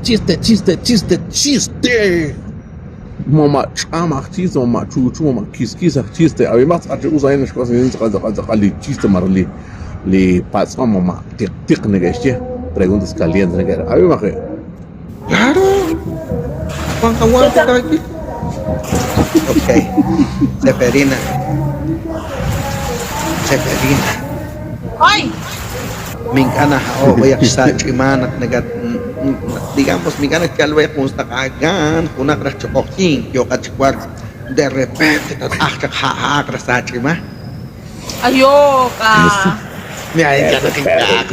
Chiste, chiste, chiste, chiste. Mama ch'am aj chiste, mama chuchu, mama kiskis aj chiste. Ab'imaq tz'aqal chi us a'in xk'os a'in tz'aqal tz'aqal tz'aqal li chiste maraj li li patz'om mama tiq tiq neke'xye. Preguntas calientes neke'ra. Ab'imaq e. Claro. Juan aguante tranquilo. Ok. Seferina. Seferina. Ay! Ink'a' naja'o b'ayaq xsa' ch'ima naq nakat digamos ink'a' nakyal b'ayaq jun saqagan junaq raj chi q'oqyink yooqat chi wark de repente tat'aj chaq ha'ha'aq raj sa' ch'ima. Ayoka.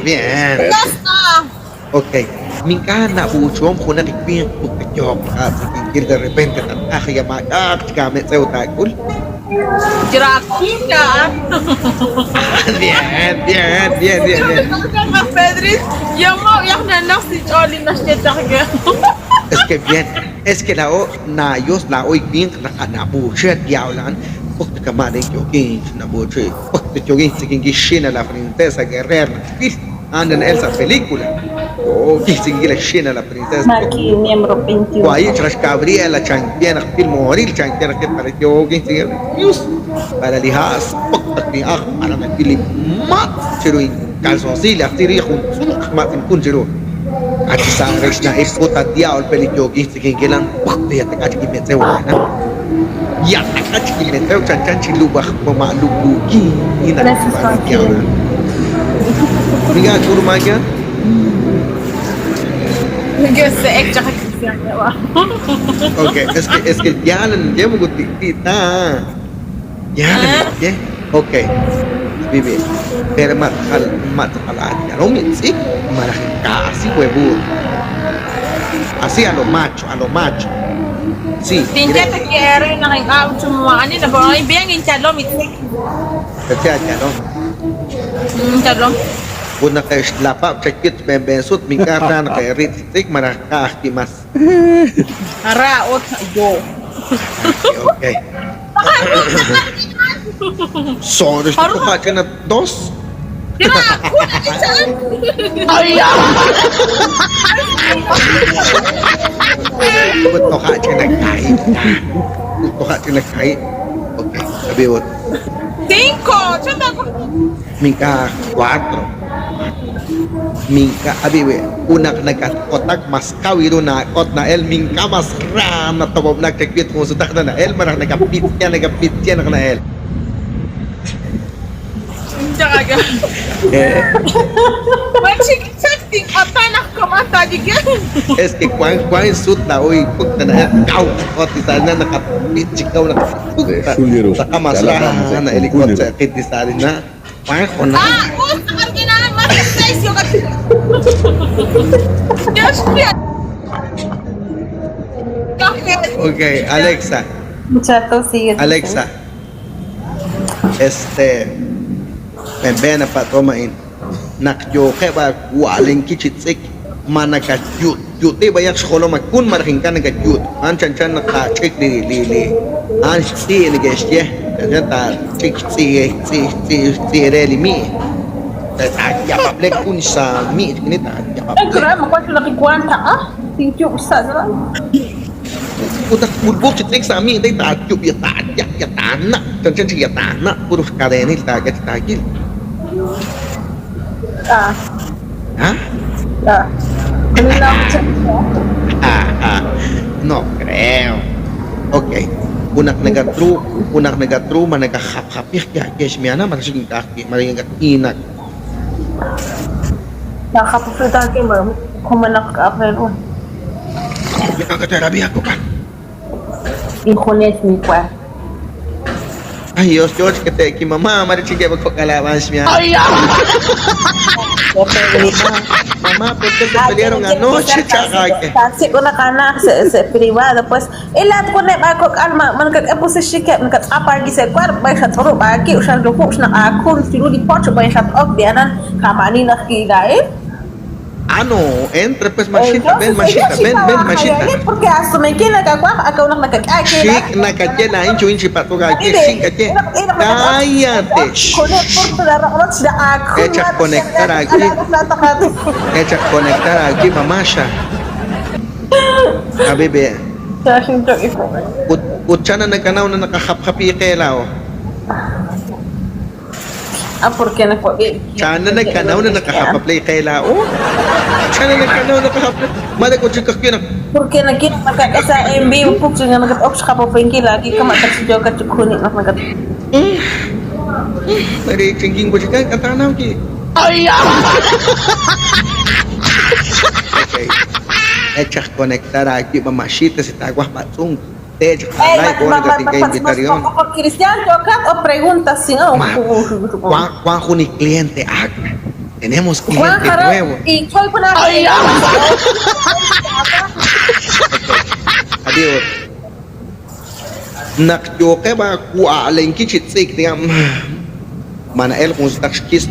Bien. Ok. Ink'a' nab'uuchuhom junaq li winq ut yooq raatz'ikinkil de repente tat'aj ya maak'a'aq chik aametz'ew taak'ul. Drácula. Bien, bien, bien, bien, bien. Pedris, yo mo yak na nak si Choli na siya Es que bien, es que la o na yos la o winq naq anabuuchet yawlan pok kamane yokin nabuuchi pok yokin sikinki xina la princesa guerrera andan esa película o kisinki la xina la princesa Maki, miembro 21. Guay, tras Gabriela chantiana film moril chantiana que para yokin Dios para lihas pok ni ah para na pili mat chiru calzoncillo tiri jun mat kun chiru Achi sa rexna es puta diablo peli yokin sikinki lan pok ya te kachi kimeteu na ya te kachi kimeteu chan chan chilubaj mama lubuki ina Gracias, Joaquín. Mira, kurmaya. Ok, es que ya le llevo gutita. Ya le llevo. Ok. Vive. Pero matal matal ya no me sí. Casi huevo. Así a lo macho, a lo macho. Sí. Tinja te quiero y no ani na ba bien in chalo mi Sea chalo. Chalo. Una que la pap chakit ben ben sut mi carna na que rit tik maraka mas. Ara ot yo. Ok. Sorry, estoy na dos. Ay! Ok, sabi 5. Minka 4. Minka abiwe unak nagkotak mas kawiru na kot na el minka mas ram na tobob na kekbit kung sutak na na el marang nagapit yan na el. Es que Juan Juan sut na hoy puta na kau ot isa na nakapit chikaw na puta saka mas ram na elikot sa kit isa na Juan na Ah, más de 6 yo Ok, Alexa. Chato, sigue. Alexa. Este ven pa toma in nak yo ba walen kichitsik manaka yut yuti bayak xolo makun marjinkan ka yut an chan chan ka chik li li li an si ni ke xye chan ta chik si si si si re li mi ta ya pa ple kun sa mi ni ta ya pa Kira mo kwento na kigwanta ah. Thank you sa sa. Puta bulbuk chitrik sa mi ta yup ya ta ya ya ta na chan chan ya ta na puro cadena ta ka ta gil. Ah. ¿Ah? Ah. Ah, ah. No creo. Ok. Unak nagatru, unak nagatru, managahap-hapih ya kesh miana marasing kaki, maringat inak. Nakapufruta ke mo kumanak ka pero. Nakakaterapia ko ka. Injones mi kwa. Ay, Dios, George, que te que mamá, marichi que ko kalaban siya. Ay, Mamá, ¿por qué se pelearon anoche, chaca? Taxi ko na kana sa privado pues ilat ko na ako alma man ka po sa shike man ka apar gi sa kwar ba sa toro ba ki usan do ko na akun siru di pocho ba sa ok bianan kamani na ki dai. Ah, no, entre pues, machita, ven, machita, ven, ven, machita. Porque asumen que nakakwak, akaw nak nakakake. Shik nakake na incho inchi patuga aquí, shik kake. Cállate. Echa conectar aquí. Echa conectar aquí, mamasha. Habibi. Ut ut chana nakanaw na nakahaphapi kelaw. Ah, porque nagpagi. Chana nagkanaw na nakahapaplay kelaw. Chana nagkanaw nakahapla. Mada ko chika kina. Porque nakita magkakasa en vivo pukso nga nagkat ka pa lagi ka matatsidyo ka chukuni nak nagat. Mari chingking ko chika katanaw ki. Ay! Okay. Echas conectar aquí mamachita si taguas batzung. Te Eh, alay ko na katingka invitarion. Cristian, o preguntas si no. Juan Juan Juni cliente acá. Tenemos Juan cliente Jara nuevo. y soy una Adiós. Nakyoke ba kualen kichitzik digam. Manael kung stakskis.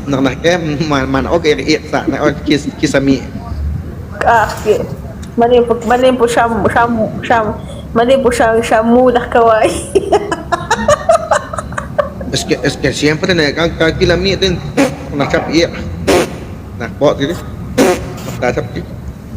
Nak man okay sa na kis kisami. Ah, mali po mali po siya siya siya mali po siya siya mula kawai. Es que siempre na kang kakilami din na chap iya. Na po dito. Na chap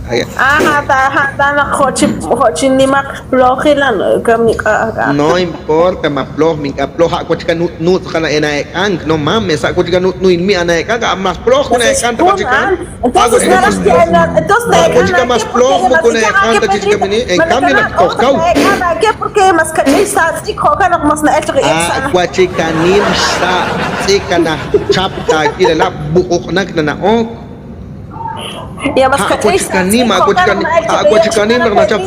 Ay. Ah, hata hata na khochi khochi ni mak plohilan kami ka. No importa, ma ploh, min ka ploh ako chika nut nut kana ena ang no mames ako chika nut nuin mi ana ka mas ploh kuna kan ta chika. Entonces na entonces na Ako chika mas ploh mo kuna kan ta chika mini en cambio na kokau. ¿Qué porque mas ka sa si khoka na mas na eto Ah, kwa chika nim sa chika na chapta kila la buok na na na ok. Ya mas ka Ako chika nim, ako chika nim, ako chika nim na chap.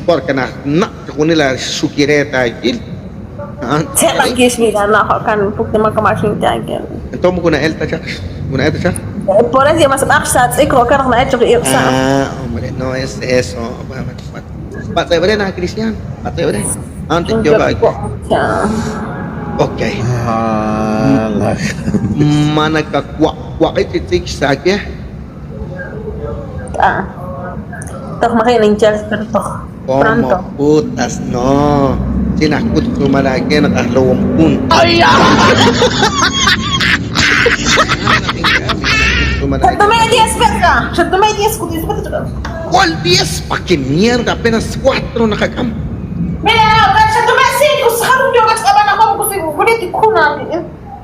Porque na na kunila sukireta kil. Ah, Seba kishmira na hokan pukte makamashin tanken. Entonces kuna elta chak, kuna elta chak. Por eso mas aksa tsik hokan na eto ipsa. Ah, hombre, no es eso. Patrebrena, Cristian, patrebrena. Antes yo Ok. Ah, la- Manaka kwa kwa itzik sake. Ah. Toch makining chels pero toch. Pronto. Como putas, no. Sinakut kumalake nakahlawang pun. Ay! Tomé 10 verga. Yo tomé 10 cutis. ¿Cuál 10? ¿Pa qué mierda? Apenas 4 nakakam. Mira, yo tomé 5. Saharu yo katsaban ako ko si kuna.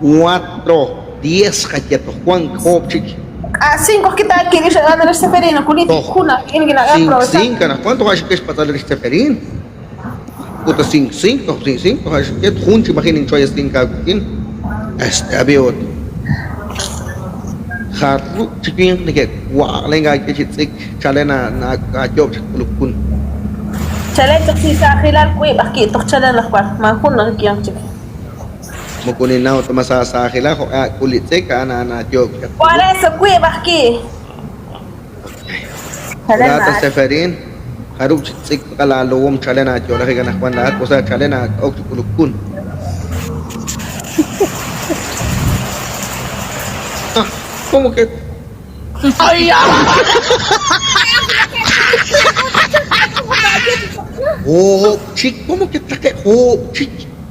4, 10 kayeto Juan Hopchik. Ah, 5 kita kiri siya ano sa Seferino kuliti Oh. kuna. Ini ginaga 5, 5, ¿cuánto vas a que pasar el Seferín? Puta 5, 5, 5, 5, vas que junto imaginen choy 5 aguin. Este abiot. Haru chikin ni que wa lenga que chitzik chalena na a job kulukun. Chalay si sa khilal kuy bakit tok chalay lakwar. Ma kun na kiyang chik. Mukunin na toma sa sa khila ko a kulitzik ana na job. Por eso kuy bakit. Chalay Lata na. Seferín. Haru chitzik kala lowom chalena jola que gana Juan la cosa chalena ok kulukun. Ah, ¿cómo que? Ay! Oh, chic, ¿cómo que está que? Oh, chic,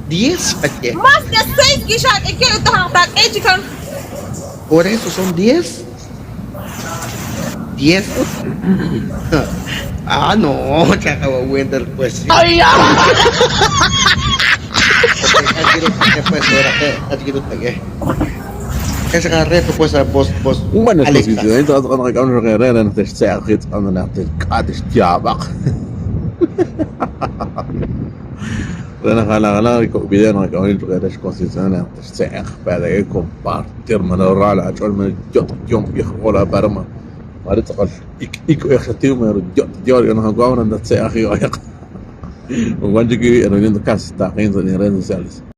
10 aquí. Más de 6 kisha que ito hang tak eh chikan. Por eso son 10. 10. Ah, no, chaca, Winter, pues sí. Ay! Pues, ahora, ¿qué? Ese reto, pues, a vos, vos. Bueno, Alexa. entonces redes sociales.